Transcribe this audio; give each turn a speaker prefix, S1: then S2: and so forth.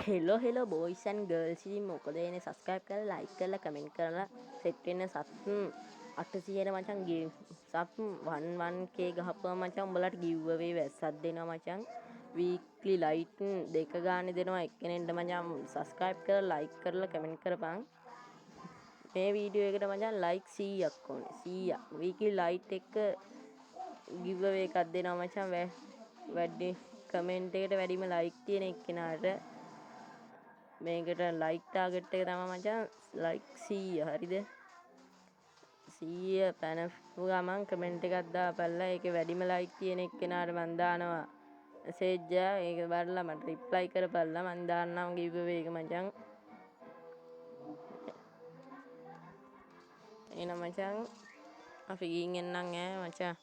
S1: Hello hello boys and girls, ඉතින් මොකද වෙන්නේ? සබ්ස්ක්‍රයිබ් කරලා, ලයික් කරලා, කමෙන්ට් කරලා සෙට් වෙන්න. සබ් 800 මචං ගේ සබ් 11K ගහපුවා මචං. උඹලට ගිව් අවේ වැස්සක් දෙනවා මචං. වීක්ලි ලයිට් දෙක ගානේ දෙනවා එක්කෙනෙක්ට මචං. සබ්ස්ක්‍රයිබ් කරලා, ලයික් කරලා, කමෙන්ට් කරපන්. මේ වීඩියෝ එකට මචං ලයික් 100ක් ඕනේ. 100ක් වීක්ලි ලයිට් එක ගිව් අවේ එකක් දෙනවා මචං. වැඩි කමෙන්ට් එකට වැඩිම ලයික් තියෙන එක්කෙනාට. මේකට ලයික් ටාගට් එක තමයි මචං ලයික් 100. හරිද? 100 පැනපු ගමන් කමෙන්ට් එකක් දාපල්ලා. ඒකේ වැඩිම ලයික් තියෙන එක්කෙනාට මං දානවා මැසේජ් එක. ඒක බලලා මට රිප්ලයි කරපල්ලා. මං දාන්නම් ගිව් අවේ එක මචං. එහෙනම් මචං, අපි ගිහින් එන්නම් ඈ මචං.